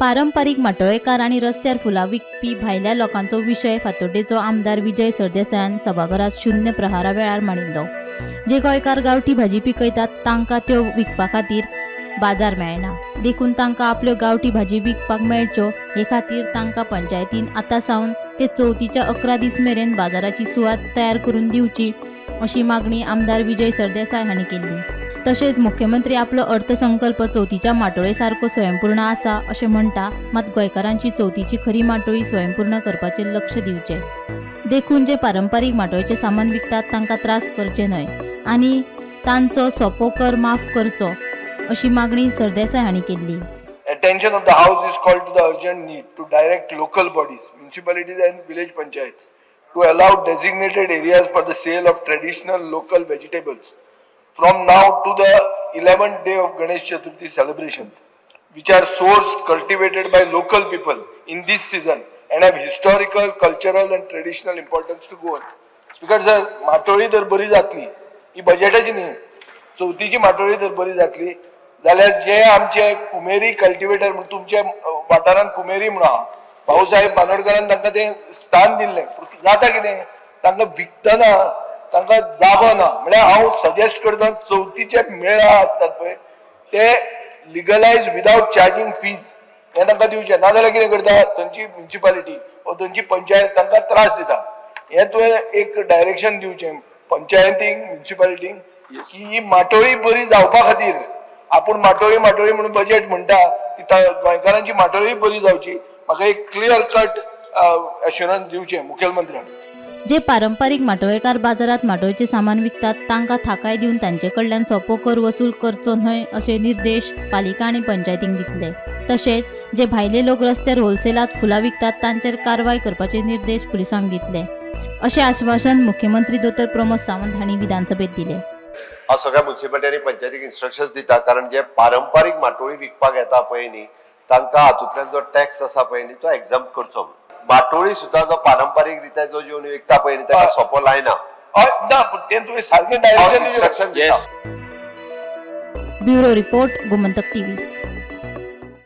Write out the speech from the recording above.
पारंपारीक माटोळेकार आनी रस्त्यार फुलां विकपी भायल्या लोकांचो विशय फातोड्डेचो आमदार विजय सरदेसायान सभाघरात शून्य प्रहारा वेळार मांडिल्लो. जे गोंयकार गांवठी भाजी पिकयतात तांकां त्यो विकपा खातीर बाजार मेळना, देखून तांकां आपल्यो गांवठी भाजी विकपाक मेळच्यो हे खातीर तांकां पंचायतीन आतां सावन ते चवथीच्या 11 दीस मेरेन बाजाराची सुवात तयार करून दिवची अशी मागणी आमदार विजय सरदेसाय हांणी केल्ली. तशेंच मुख्यमंत्री आपलो अर्थसंकल्प चवथीच्या माटोळे सारको स्वयंपूर्ण आसा अशें म्हणटा, मात गोंयकारांची चवथीची खरी माटोळी स्वयंपूर्ण करपाचेर लक्ष दिवचें. देखून जे पारंपारीक माटोळेचें सामान विकतात तांकां त्रास करचे न्हय आनी तांचो सोपो कर माफ करचो अशी मागणी सरदेसाय हांणी केल्ली. Attention of the house is called to the urgent need to direct local bodies, municipalities and village panchayats to allow designated areas for the sale of traditional local vegetables from now to the 11th day of Ganesh Chaturthi celebrations, which are sourced, cultivated by local people in this season and have historical, cultural and traditional importance to Goa. Because sir, माटोळी जर बरी जातली, ही बजेटाची न्ही, चवथीची माटोळी जर बरी जातली जाल्यार जे आमचे कुमेरी cultivator म्हण तुमच्या वाठारान कुमेरी म्हणून आहा, भाऊसाहेब बांदोडकरान तांकां तें स्थान दिल्लें. जाता कितें, तांकां विकतना तांकां जागो ना. म्हळ्यार हांव सजेस्ट करता चवथीचे मेळा आसतात पळय ते लिगलायज विदावट चार्जींग फीज हें तांकां दिवचें. नाजाल्यार कितें करता, थंयची म्युनिसिपालिटी वा थंयची पंचायत तांकां त्रास दिता. हें तुवें एक डायरेक्शन दिवचें पंचायतींक, म्युनिसिपालिटींक की ही माटोळी बरी जावपा खातीर आपूण माटोळी माटोळी म्हणून बजेट म्हणटा ती गोंयकारांची माटोळी बरी जावची. म्हाका एक क्लियर कट एश्युरन्स दिवचें मुखेलमंत्र्यान. जे पारंपारीक माटोळेकार बाजारात माटोळेचें सामान विकतात तांकां थाकाय दिवन तांचे कडल्यान सोपो कर वसूल करचो न्हय अशे निर्देश पालिका आनी पंचायतींक दितले. तशेंच जे भायले लोक रस्त्यार होलसेलात फुलां विकतात तांचेर कारवाय करपाचे निर्देश पुलिसांक दितले अशें आश्वासन मुख्यमंत्री दोतोर प्रमोद सावंत हांणी विधानसभेत दिलें. हांव सगळ्या म्युनिसिपालिटी आनी पंचायतीक इन्स्ट्रक्शन्स दिता, कारण जे पारंपारीक माटोळी विकपाक येता पळय न्ही तांकां हातूंतल्यान जो टॅक्स आसा पळय न्ही तो एग्जाम करचो. माटोळी सुद्दां जो पारंपारीक रित्या जो येवन विकता पळय न्ही ताका सोपो लायना. ना, पूण तें तुवें सारकें डायरेक्शन इन्स्ट्रक्शन दिता. Bureau report, Gomantak TV.